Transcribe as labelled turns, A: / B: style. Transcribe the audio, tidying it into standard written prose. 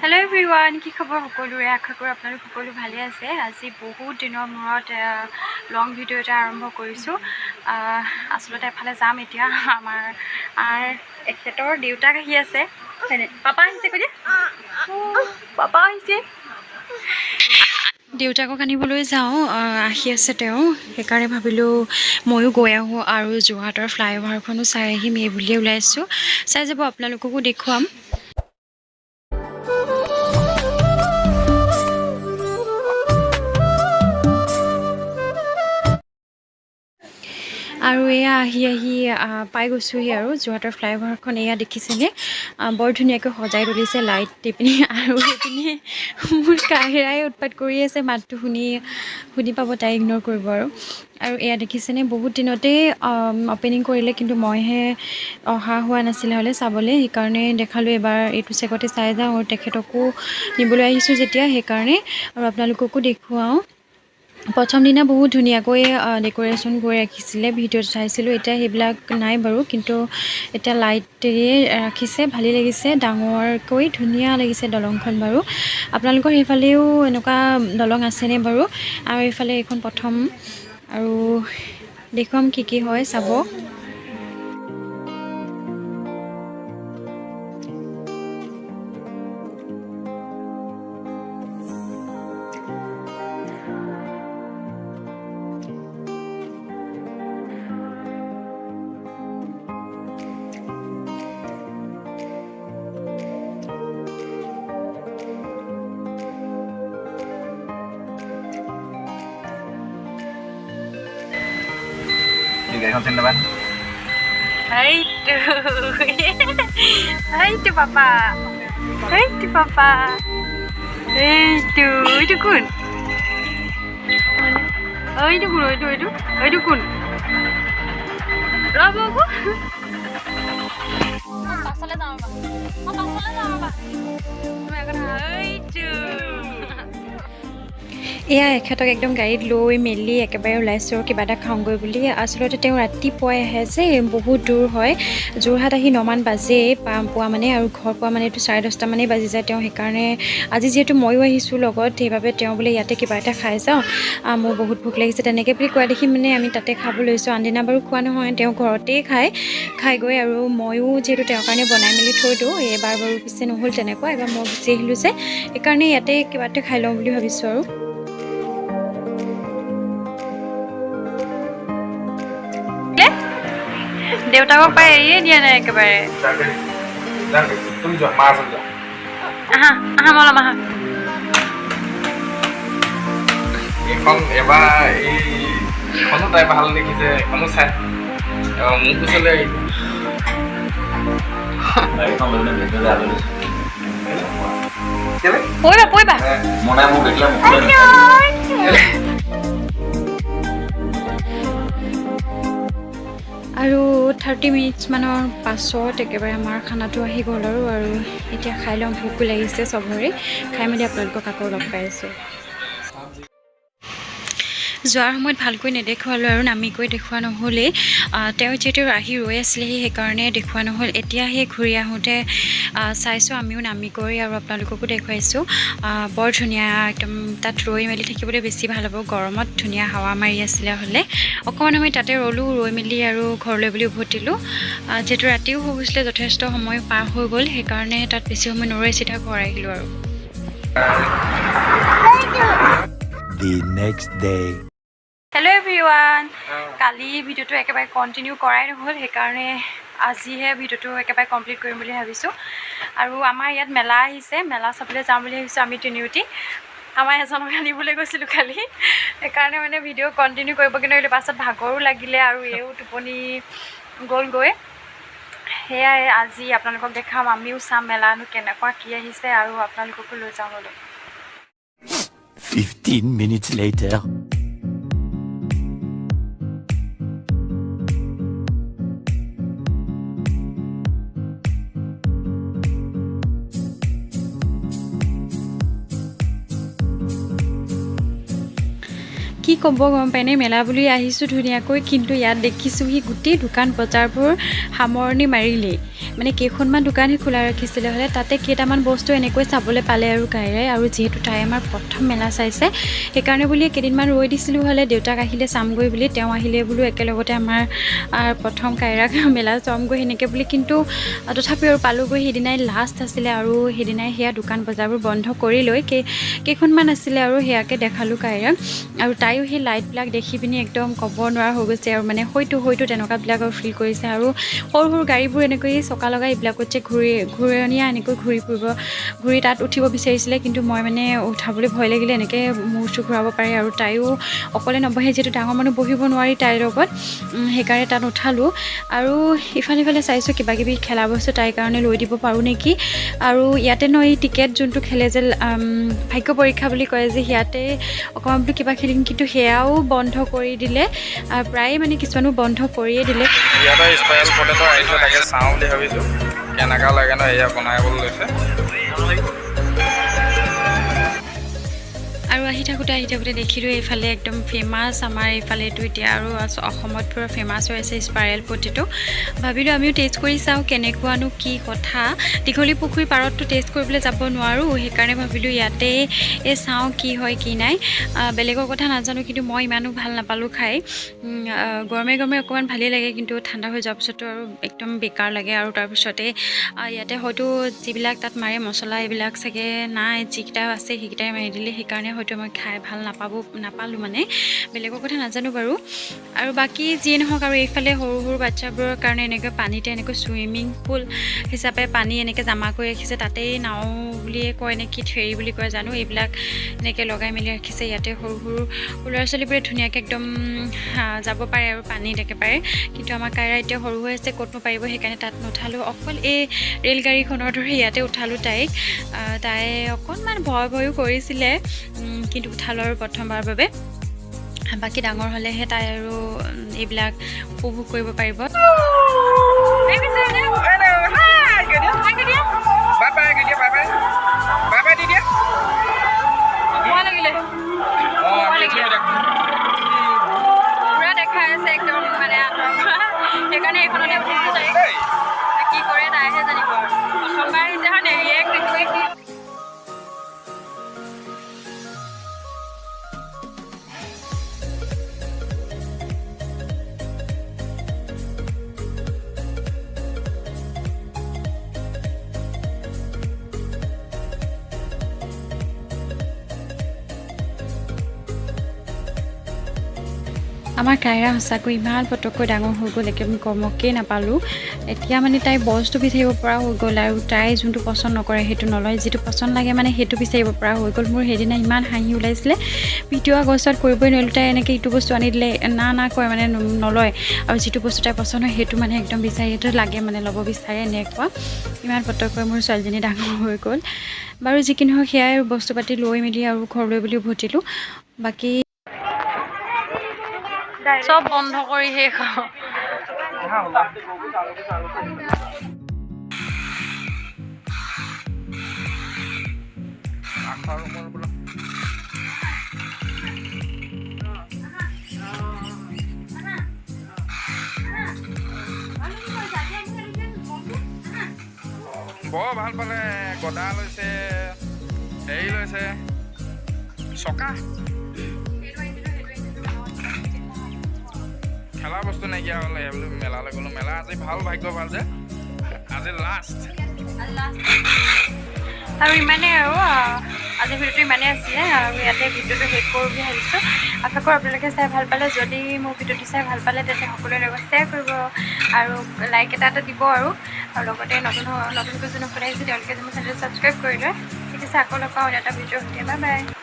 A: Hello' everyone, কি খবৰ সকলোৰে? আশা কৰোঁ আপোনালোক সকলো ভালে আছে। আজি বহুত দিনৰ মূৰত লং ভিডিঅ' এটা আৰম্ভ কৰিছোঁ। আচলতে এফালে যাম এতিয়া। আমাৰ এখেতৰ দেউতাক আহি আছে, হয়নে? পাপা আহিছে, কৈ দিয়া, পাপা আহিছে। দেউতাকক আনিবলৈ যাওঁ, আহি আছে তেওঁ। সেইকাৰণে ভাবিলোঁ ময়ো গৈ আহোঁ আৰু যোৰহাটৰ ফ্লাইঅভাৰখনো চাই আহিম, এই বুলিয়ে ওলাইছোঁ। চাই যাব, আপোনালোককো দেখুৱাম। আৰু এয়া আহি আহি পাই গৈছোঁহি আৰু যোৰহাটৰ ফ্লাইঅভাৰখন এয়া দেখিছেনে? বৰ ধুনীয়াকৈ সজাই তুলিছে লাইট দি পিনি। আৰু সেইপিনে মোৰ কাহিৰাই উৎপাত কৰি আছে, মাতটো শুনি শুনি পাব, তাই ইগন'ৰ কৰিব। আৰু আৰু এয়া দেখিছেনে? বহুত দিনতেই অ'পেনিং কৰিলে, কিন্তু মইহে অহা হোৱা নাছিলে হ'লে চাবলৈ, সেইকাৰণে দেখালোঁ। এবাৰ এইটো চেগতে চাই যাওঁ আৰু তেখেতকো নিবলৈ আহিছোঁ যেতিয়া, সেইকাৰণে আৰু আপোনালোককো দেখুৱাওঁ। প্ৰথম দিনা বহুত ধুনীয়াকৈ ডেক'ৰেশ্যন কৰি ৰাখিছিলে, ভিডিঅ'ত চাইছিলোঁ। এতিয়া সেইবিলাক নাই বাৰু, কিন্তু এতিয়া লাইটেৰে ৰাখিছে, ভালেই লাগিছে, ডাঙৰকৈ ধুনীয়া লাগিছে দলংখন বাৰু। আপোনালোকৰ সেইফালেও এনেকুৱা দলং আছেনে বাৰু? আৰু এইফালে এইখন প্ৰথম আৰু দেখুৱাম কি কি হয়, চাব।
B: এই গাড়ীখন চিনি নাপায়?
A: সেইটো সেইটো পাপা, সেইটো পাপা, এইটো এইটো কোন? এইটো কোন? এইটো এইটো এইটো কোন? ৰ'ব আকৌ, পাছলৈ যাওঁ ৰ'বা, মই পাছলৈ যাওঁ ৰ'বা। তুমি আগত আহা। এইটো এয়া এখেতক একদম গাড়ীত লৈ মেলি একেবাৰে ওলাইছোঁ আৰু কিবা এটা খাওঁগৈ বুলি। আচলতে তেওঁ ৰাতিপুৱাই আহে যে, বহুত দূৰ হয়। যোৰহাট আহি 9মান বাজেই পোৱা মানে, আৰু ঘৰ পোৱা মানেতো 10:30মানেই বাজি যায় তেওঁ। সেইকাৰণে আজি যিহেতু ময়ো আহিছোঁ লগত, সেইবাবে তেওঁ বোলে ইয়াতে কিবা এটা খাই যাওঁ, মোৰ বহুত ভোক লাগিছে তেনেকৈ বুলি কোৱা দেখি মানে আমি তাতে খাব লৈছোঁ। আনদিনা বাৰু খোৱা নহয়, তেওঁ ঘৰতেই খায়, খাই গৈ। আৰু ময়ো যিহেতু তেওঁৰ কাৰণে বনাই মেলি থৈ দিওঁ, এইবাৰ বাৰু পিছে নহ'ল তেনেকুৱা, এইবাৰ মই গুচি আহিলোঁ যে, সেইকাৰণে ইয়াতে কিবা এটা খাই লওঁ বুলি ভাবিছোঁ। আৰু দেউতাকক পাই এৰিয়ে দিয়া নাই একেবাৰে।
B: তুমি যোৱা, মা আছে, যোৱা।
A: আহা আহা মলম, আহা।
B: এইখন এবাৰ এই এইখনো তাই ভাল দেখিছে, এইখনো চাই এবাৰ মোক ওচৰলৈ আহিছে।
C: গাড়ীখন লৈ পিনে ভিতৰলৈ আলহী লৈছোঁ।
B: কেলে?
A: পৰিবা, পৰিবা।
C: মনাই মোক দেখিলে মুখলৈ নাচায়।
A: আৰু 30 মিনিটছমানৰ পাছত একেবাৰে আমাৰ খানাটো আহি গ'ল আৰু আৰু এতিয়া খাই লওঁ, ভোকো লাগিছে চবৰে। খাই মেলি আপোনালোকক আকৌ লগ পাই আছোঁ। যোৱাৰ সময়ত ভালকৈ নেদেখুৱালোঁ আৰু নামি গৈ দেখুওৱা নহ'লেই। তেওঁ যিহেতু আহি ৰৈ আছিলেহি, সেইকাৰণে দেখুওৱা নহ'ল। এতিয়া সেই ঘূৰি আহোঁতে চাইছোঁ আমিও নামি কৰি আৰু আপোনালোককো দেখুৱাইছোঁ। বৰ ধুনীয়া একদম, তাত ৰৈ মেলি থাকিবলৈ বেছি ভাল হ'ব। গৰমত ধুনীয়া হাৱা মাৰি আছিলে হ'লে অকণমান সময় তাতে ৰ'লোঁ, ৰৈ মেলি আৰু ঘৰলৈ বুলি উভতিলোঁ। যিহেতু ৰাতিও হৈ গৈছিলে, যথেষ্ট সময় পাৰ হৈ গ'ল, সেইকাৰণে তাত বেছি সময় নৰৈ চিধা ঘৰ আহিলোঁ আৰু।
D: The next day.
A: Hello everyone, কালি ভিডিঅ'টো একেবাৰে কণ্টিনিউ কৰাই নহ'ল, সেইকাৰণে আজিহে ভিডিঅ'টো একেবাৰে কমপ্লিট কৰিম বুলি ভাবিছোঁ। আৰু আমাৰ ইয়াত মেলা আহিছে, মেলা চাবলৈ যাম বুলি ভাবিছোঁ আমি তিনিওটি। আমাৰ এজনক আনিবলৈ গৈছিলোঁ কালি, সেইকাৰণে মানে ভিডিঅ' কণ্টিনিউ কৰিবগৈ নোৱাৰিলোঁ। পাছত ভাগৰো লাগিলে আৰু এইও টোপনি গ'লগৈ। সেয়াই আজি আপোনালোকক দেখাম, আমিও চাম মেলানো কেনেকুৱা কি আহিছে আৰু আপোনালোককো লৈ যাওঁ ব'লক।
D: 15 minutes later.
A: কি ক'ব গম পায়নে, মেলা বুলি আহিছোঁ ধুনীয়াকৈ, কিন্তু ইয়াত দেখিছোঁহি গোটেই দোকান বজাৰবোৰ সামৰণি মাৰিলেই। মানে কেইখনমান দোকানহে খোলা ৰাখিছিলে হ'লে তাতে কেইটামান বস্তু এনেকৈ চাবলৈ পালে আৰু কাইৰাই। আৰু যিহেতু তাই আমাৰ প্ৰথম মেলা চাইছে সেইকাৰণে বুলিয়ে কেইদিনমান ৰৈ দিছিলোঁ, হ'লে দেউতাক আহিলে চামগৈ বুলি, তেওঁ আহিলে বোলো একেলগতে আমাৰ প্ৰথম কাইৰাক মেলা চামগৈ সেনেকৈ বুলি। কিন্তু তথাপিও আৰু পালোগৈ, সেইদিনাই লাষ্ট আছিলে আৰু সেইদিনাই সেয়া দোকান বজাৰবোৰ বন্ধ কৰি লৈ কেইখনমান আছিলে আৰু সেয়াকে দেখালোঁ কাইৰাক। আৰু তাইও সেই লাইটবিলাক দেখি পিনি একদম ক'ব নোৱাৰা হৈ গৈছে আৰু মানে হয়তো হয়তো তেনেকুৱাবিলাক আৰু ফিল কৰিছে। আৰু সৰু সৰু গাড়ীবোৰ এনেকৈ চকা লগাই এইবিলাকত যে ঘূৰণীয়া এনেকৈ ঘূৰি ফুৰিব, ঘূৰি তাত উঠিব বিচাৰিছিলে, কিন্তু মই মানে উঠাবলৈ ভয় লাগিলে, এনেকৈ মূৰ চুৰ ঘূৰাব পাৰে আৰু তাইও অকলে নবহে, যিহেতু ডাঙৰ মানুহ বহিব নোৱাৰি তাইৰ লগত, সেইকাৰণে তাত উঠালোঁ। আৰু ইফালে ইফালে চাইছোঁ কিবা কিবি খেলা বস্তু তাইৰ কাৰণে লৈ দিব পাৰোঁ নেকি। আৰু ইয়াতে ন এই টিকেট যোনটো খেলে যে ভাগ্য পৰীক্ষা বুলি কয় যে, ইয়াতে অকণমান বোলো কিবা খেলিম, কিন্তু সেয়াও বন্ধ কৰি দিলে, প্ৰায়ে মানে কিছুমানো বন্ধ কৰিয়ে দিলে।
B: ইয়াতে স্পাইৰেল পটেটো আহিছে, তাকে চাওঁ বুলি ভাবিছোঁ কেনেকুৱা লাগে ন, এয়া বনাবলৈ লৈছে।
A: আৰু আহি থাকোঁতে দেখিলোঁ এইফালে একদম ফেমাছ, আমাৰ এইফালে এইটো এতিয়া আৰু অসমত পূৰা ফেমাছ হৈ আছে স্পাইৰেল পটেটো। ভাবিলোঁ আমিও টেষ্ট কৰি চাওঁ কেনেকুৱানো কি কথা। দীঘলী পুখুৰীৰ পাৰততো টেষ্ট কৰিবলৈ যাব নোৱাৰোঁ, সেইকাৰণে ভাবিলোঁ ইয়াতে এই চাওঁ কি হয় কি নাই। বেলেগৰ কথা নাজানো, কিন্তু মই ইমানো ভাল নাপালোঁ খাই। গৰমে গৰমে অকণমান ভালেই লাগে, কিন্তু ঠাণ্ডা হৈ যোৱাৰ পিছতো আৰু একদম বেকাৰ লাগে। আৰু তাৰপিছতে ইয়াতে হয়তো যিবিলাক তাত মাৰে মছলা এইবিলাক চাগে নাই, যিকেইটা আছে সেইকেইটাই মাৰি দিলে, সেইকাৰণে হয়তো মই খাই ভাল নাপালোঁ মানে, বেলেগৰ কথা নাজানো বাৰু। আৰু বাকী যিয়ে নহওক, আৰু এইফালে সৰু সৰু বাচ্ছাবোৰৰ কাৰণে এনেকৈ পানীতে এনেকৈ চুইমিং পুল হিচাপে পানী এনেকৈ জমা কৰি ৰাখিছে, তাতেই নাও বুলিয়ে কয় নে কি ফেৰী বুলি কয় জানো, এইবিলাক এনেকৈ লগাই মেলি ৰাখিছে। ইয়াতে সৰু সৰু ল'ৰা ছোৱালীবোৰে ধুনীয়াকৈ একদম যাব পাৰে আৰু পানীত একেবাৰে। কিন্তু আমাৰ কাইৰা এতিয়া সৰু হৈ আছে, ক'তনো পাৰিব, সেইকাৰণে তাত নুঠালোঁ। অকল এই ৰেলগাড়ীখনৰ দৰে ইয়াতে উঠালোঁ তাইক। তাই অকণমান ভয় ভয়ো কৰিছিলে, কিন্তু উঠালোঁ আৰু প্ৰথমবাৰৰ বাবে। বাকী ডাঙৰ হ'লেহে তাই আৰু এইবিলাক উপভোগ কৰিব পাৰিব। পুৰা দেখাই আছে একদম মানে আঁতৰৰ পৰা, সেইকাৰণে এইখনতে উঠিছোঁ তাইক। কি কৰে তাইহে জানিব আৰু, প্ৰথমবাৰ আহিছে হয় নাই, ৰিয়েক্ট কি। আমাৰ কাইৰা সঁচাকৈ ইমান পটককৈ ডাঙৰ হৈ গ'ল, একেবাৰে গমকেই নাপালোঁ। এতিয়া মানে তাই বস্তু বিচাৰিব পৰা হৈ গ'ল, আৰু তাই যোনটো পচন্দ নকৰে সেইটো নলয়, যিটো পচন্দ লাগে মানে সেইটো বিচাৰিব পৰা হৈ গ'ল। মোৰ সেইদিনা ইমান হাঁহি ওলাইছিলে, ভিডিঅ' আগষ্টত কৰিবই নোৱাৰিলোঁ। তাই এনেকৈ ইটো বস্তু আনি দিলে না না কয়, মানে নলয়, আৰু যিটো বস্তু তাই পচন্দ হয় সেইটো মানে একদম বিচাৰি, সেইটো লাগে মানে ল'ব বিচাৰে এনেকুৱা। ইমান পটককৈ মোৰ ছোৱালীজনী ডাঙৰ হৈ গ'ল। বাৰু যি কি নহওক, সেয়াই আৰু বস্তু পাতি লৈ মেলি আৰু ঘৰলৈ বুলি উভতিলোঁ। বাকী চব বন্ধ কৰি শেষ।
B: বৰ ভাল পালে, গদা লৈছে, হেৰি লৈছে, চকা, খেলা বস্তু নাইকিয়া হ'ল। সেইবুলি মেলালৈ গ'লোঁ। মেলা আজি ভাল, ভাগ্য ভাল যে আজি লাষ্ট।
A: আৰু ইমানেই আৰু আজি ভিডিঅ'টো ইমানেই আছিলে, আৰু ইয়াতে ভিডিঅ'টো শেষ কৰোঁ বুলি ভাবিছোঁ। আশা কৰোঁ আপোনালোকে চাই ভাল পালে। যদি মোৰ ভিডিঅ'টো চাই ভাল পালে তেন্তে সকলোৰে লগত শ্বেয়াৰ কৰিব আৰু লাইক এটা এটা দিব, আৰু লগতে নতুনকৈ যোনসকলে আহিছে তেওঁলোকে মোৰ চেনেলটো ছাবস্ক্ৰাইব কৰি লয়। ঠিক আছে, আকৌ লগ পাওঁ অন্য এটা ভিডিঅ'ৰ সৈতে। Bye bye.